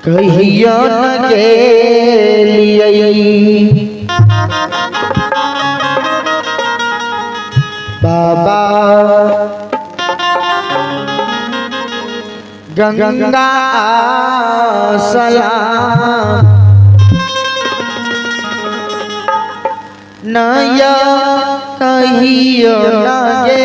कहियो न गेलियै। बाबा गंगा सलाम नया कहियो न गेलियै।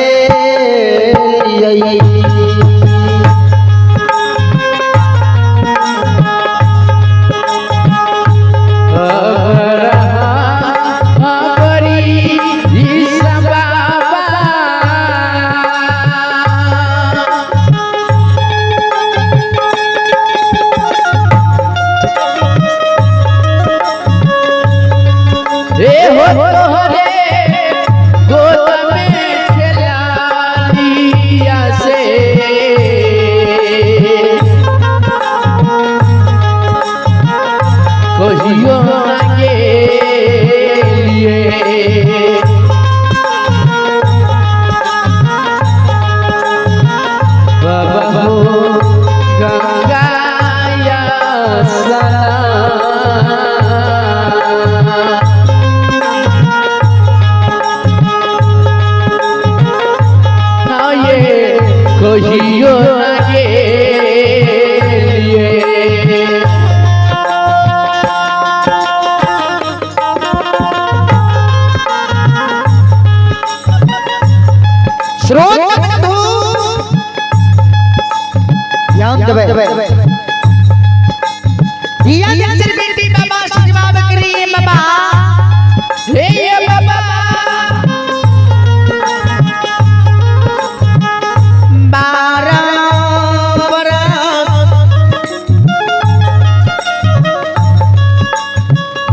कहियो न गेलियै। श्रोता बंधु ध्यान देबै। दिया चल बेटी बाबा सजवाब करिए बाबा। हे बाबा 12 बरस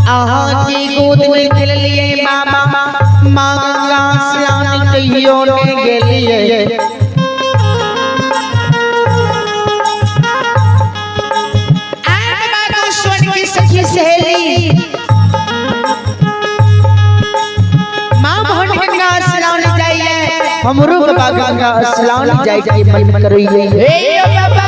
अहाँ की गोद में खेललिए बाबा, मांगा स्नान कहियो ने गेलिए। की सखी सहेली माँ मोहन गंगा स्नान जाइए, हमरो बाबा गंगा स्नान जाए के मन करइए। हे बाबा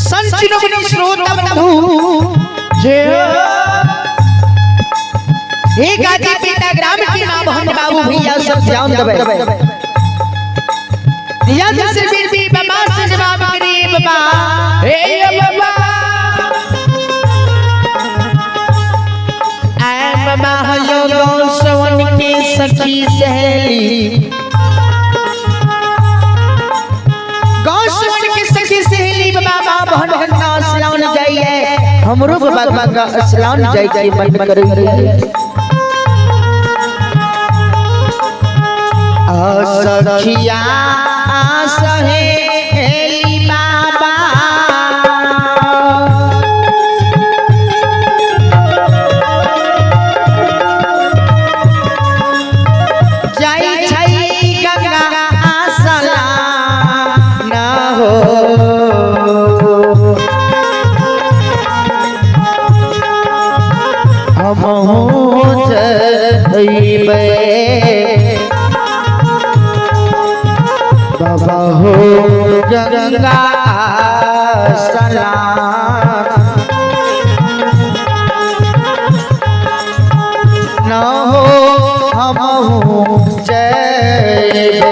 संत शिरोमणि श्रोता बंधु जे एक आदि पिता ग्राम की माँ बहन बाबू भैया सब ध्यान देबै। दिया से बेटी बाबा से जवाब करिए बाबा। हे बाबा आए बाबा हयो गौसवन के सखी सहेली, गौसवन के सखी सहेली बाबा माँ बहन गंगा स्नान जाइए, हमरो बाबा गंगा स्नान जाए के मन करइए। सखिया सहेली बाबा जाई छै गंगा स्नान हो। हमहूँ जइबै बाबा हो गंगा स्नान न हो, हमहूँ जइबै।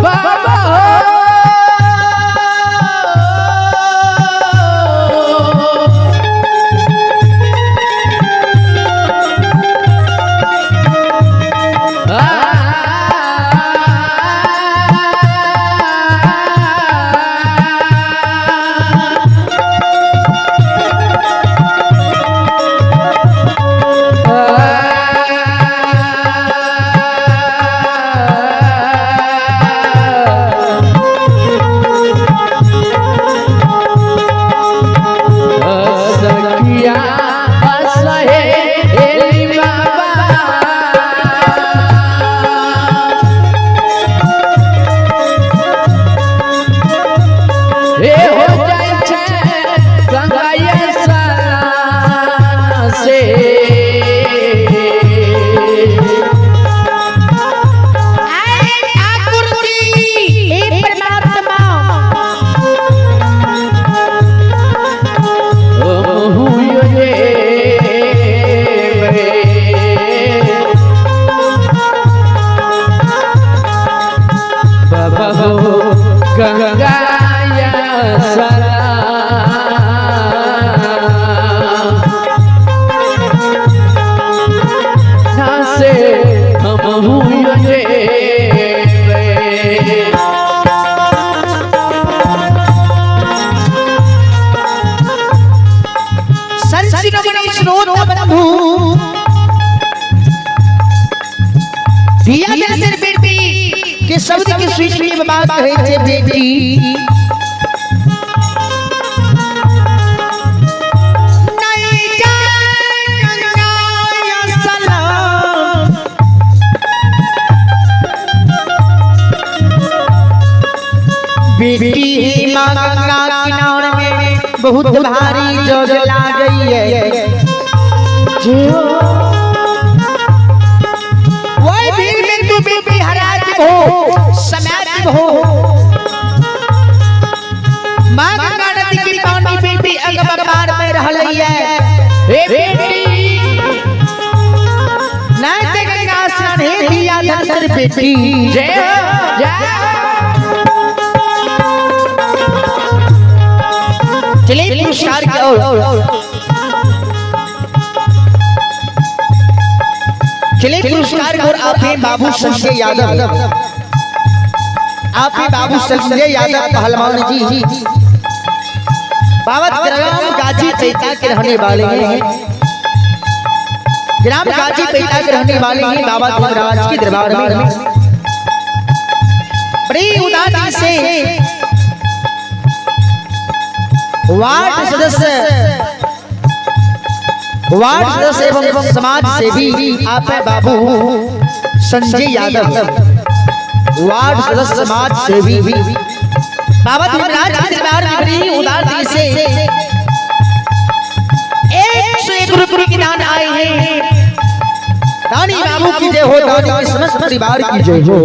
बाबा हो। हो जाय छै गंगा स्नान से। अरे ठाकुर जी, हे परमात्मा, बाबा हो गंगा से हम संत शिरोमणि श्रोता बंधु, धिया धनसर बेटी के शब्द के स्विच में बाबा कहै छै बेटी नहीं जाय गंगा सलाम, बेटी ही माँ गंगा किनार में बहुत भारी जग लागई है। वही भीड़ में तू बेटी हराज हो समाज हो। माँ गंगा नदी के पानी बेटी अगम पार में रहल है। बेटी नहीं ते गंगा स्नान हे धिया धनसर बेटी। जय जय। चलिए पुरस्कार की ओर चलिए पुरस्कार की ओर। आपे बाबू संजय यादव, आपे बाबू संजय यादव पहलवान जी बाबा ग्राम गाजी पैता के रहने वाले हैं। ग्राम गाजी पैता के रहने वाले हैं बाबा धर्मराज के दरबार में बड़ी उदारता से वार्ड सदस्य एवं समाज सेवी आपे बाबू संजय यादव वार्ड सदस्य समाज सेवी बाबा धर्मराज के दरबार में बड़ी उदारता से 101 रुपये के दान आए हैं। दानी बाबू की जय हो, दानी के समस्त परिवार की जय हो।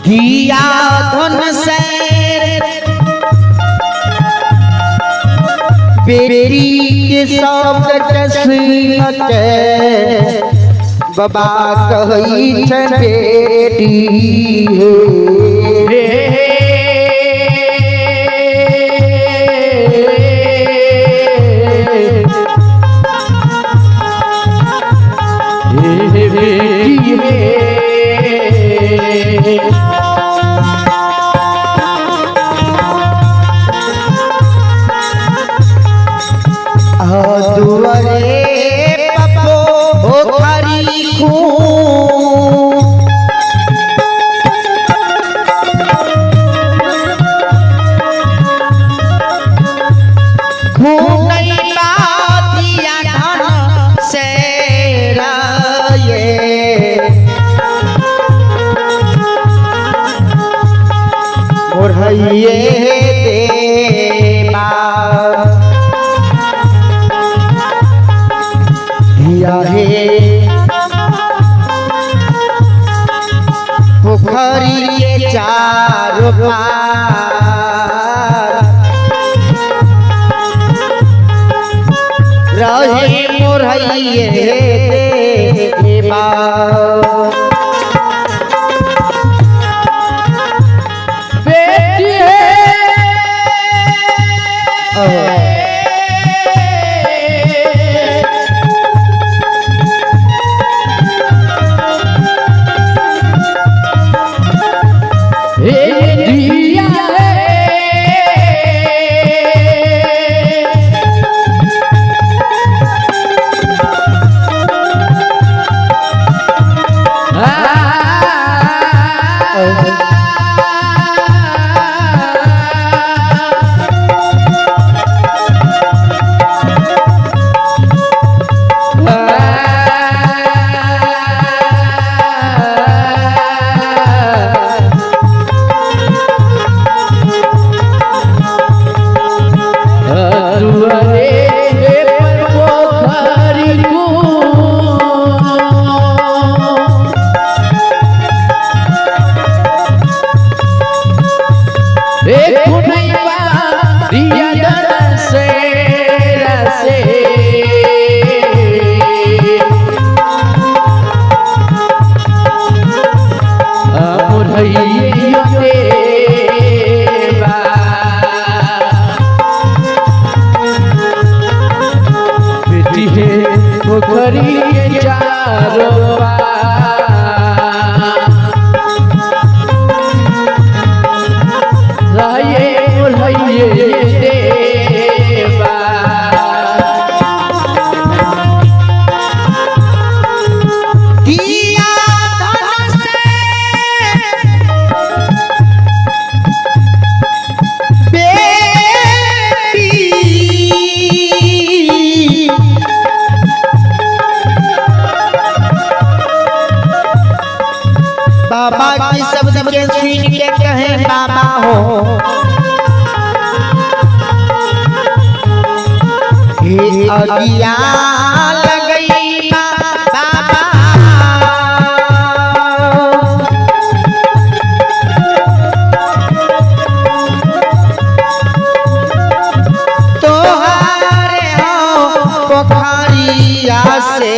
धिया धन से बेटी के शब्द सुनके बाबा कहै छै बेटी हे। बेटी हे दुआरे पप्पो खरी खून खून बातिया धन से राये मोरहइये देवा धिया हे। पोखरी के चारों पार रहे मोरैये देवा। बेटी है। हे दिया है। पोखरी चारो रहिए रहिए देवा। दिया धन से बेटी बाबा की शब्द के सुन के कहे बाबा हो हे अगिया लगई बाबा। तोहारे हो पोखरिया से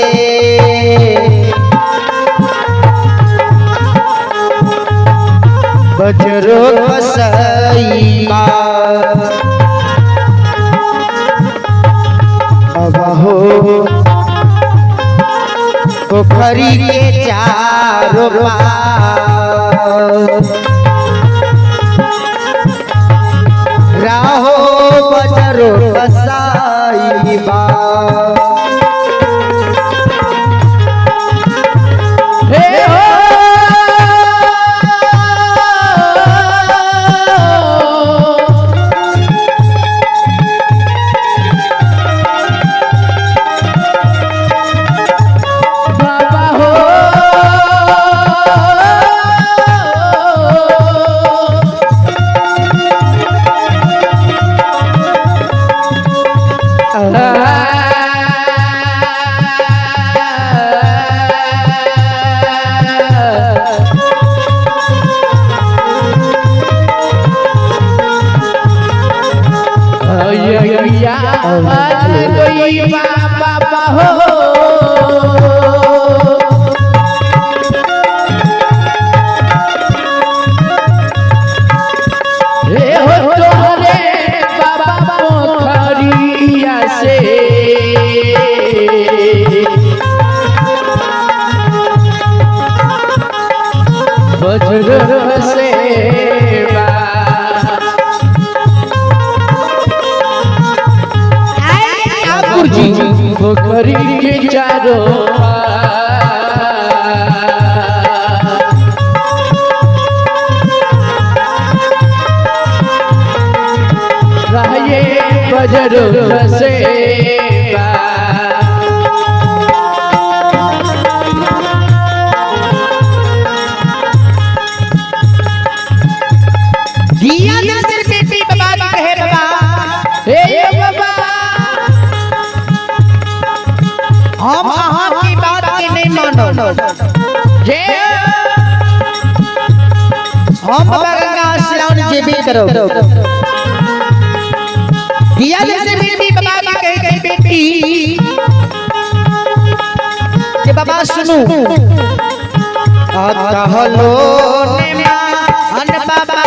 बजरो कसैबा अब हो पोखरी के चारों पार राहो बजरो कसैबा। हे हो बाबा हो बाबा हो। हे हो तोहरे बाबा पोखरिया से बज्र सेवा। ठाकुर जी पोखरी के चारों पार। रहिए बजर सेवा। दिया नजर बेटी बाबा की कहे बाबा हे बाबा हम अहाँ की बात के नहीं मानो। जय। हम बाबा गंगा स्नान जेबे करो। दिया जैसे बेटी बाबा की कही गई बेटी के बाबा सुनू कहलो ने मान बाबा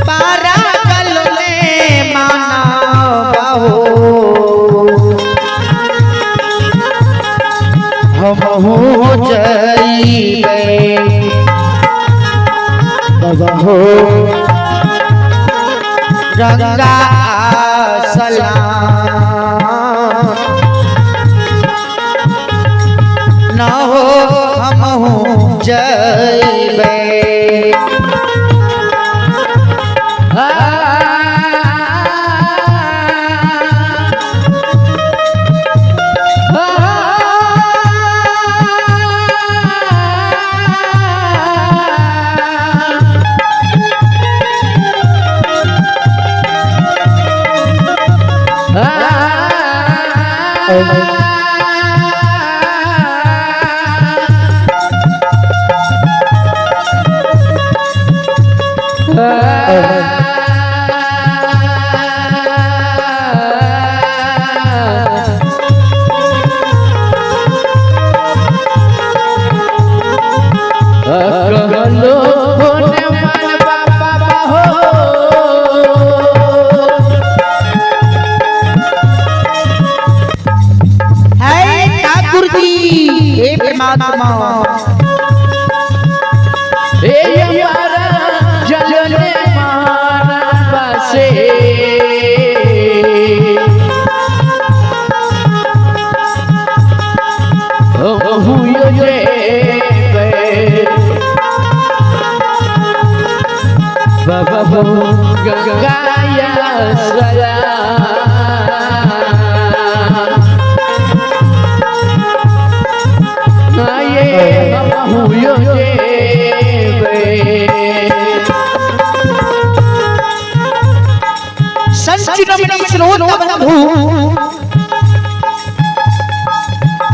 पारा कल ने माना बाहो हम हो जइबे बाबा हो गंगा सलाम न हो हम हो जइबे। हे परमात्मा हे हमारा जलने माना बसे बाबा गंगाया सदा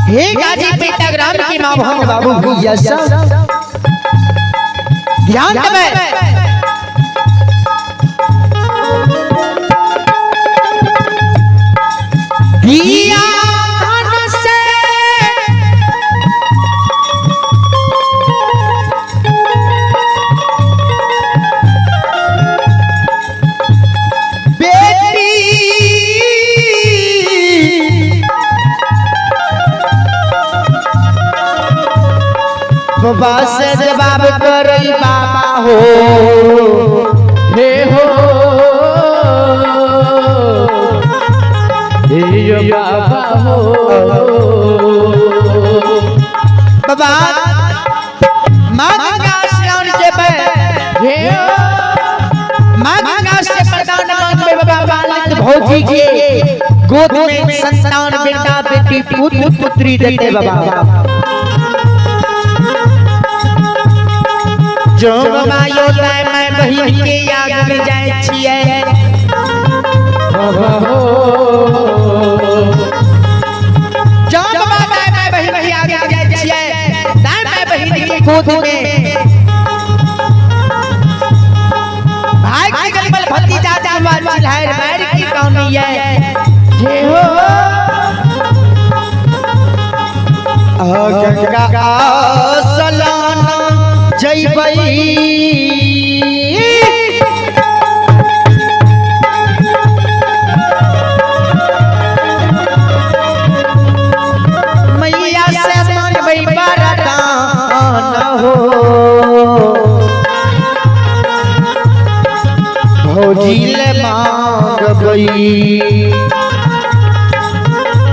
हे गाजी पिता ग्राम की मां बहन बाबू भैया सब ध्यान देवे। दिया धन से बेटी बाबा से जवाब करई बाबा हो हे हो हे बाबा हो बाबा मां गंगा स्नान जेबे हे मां गंगा से प्रदान मांगबे बाबा बालक भौजी के गोद में संतान बेटा बेटी पुत्र पुत्री देते बाबा। जो बाबा यो ताय मैं बहिन के याद में जाय छियै बाबा हो जो बाबा ताय मैं बहिन के याद में जाय छियै ताय मैं बहिन के गोद में भाई के गलबल भतीजा जावा चिल्हार मार की कौनी है जे हो गंगा सलाना जइबई मैया से मांगबै वरदान हो भौजी ले मांगबै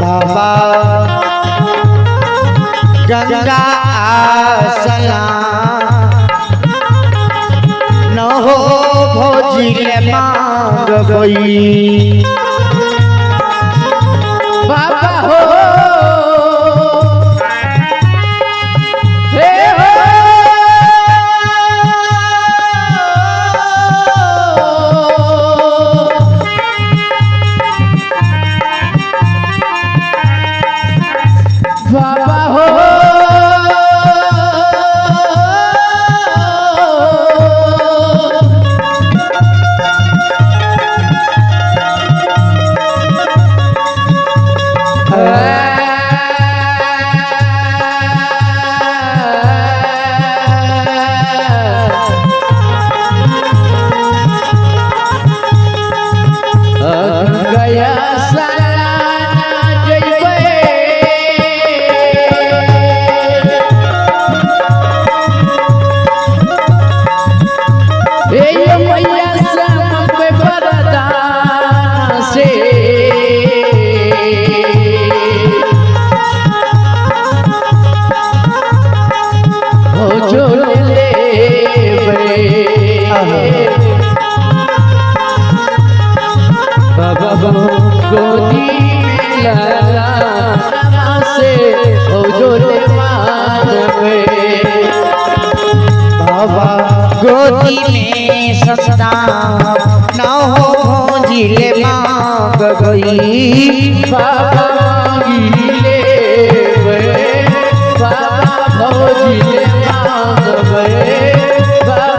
बाबा गंगा सलाम न हो भौजी ले मांगबै बाबा हो हे हो से भोजन लेबै। बाबा हो गोदी में लला से भोजन मांगबै। बाबा गोदी में संतान न हो भोजिले मांग गई। बाबा मांगी लेबै, बाबा भौजी मांगबै, बाबा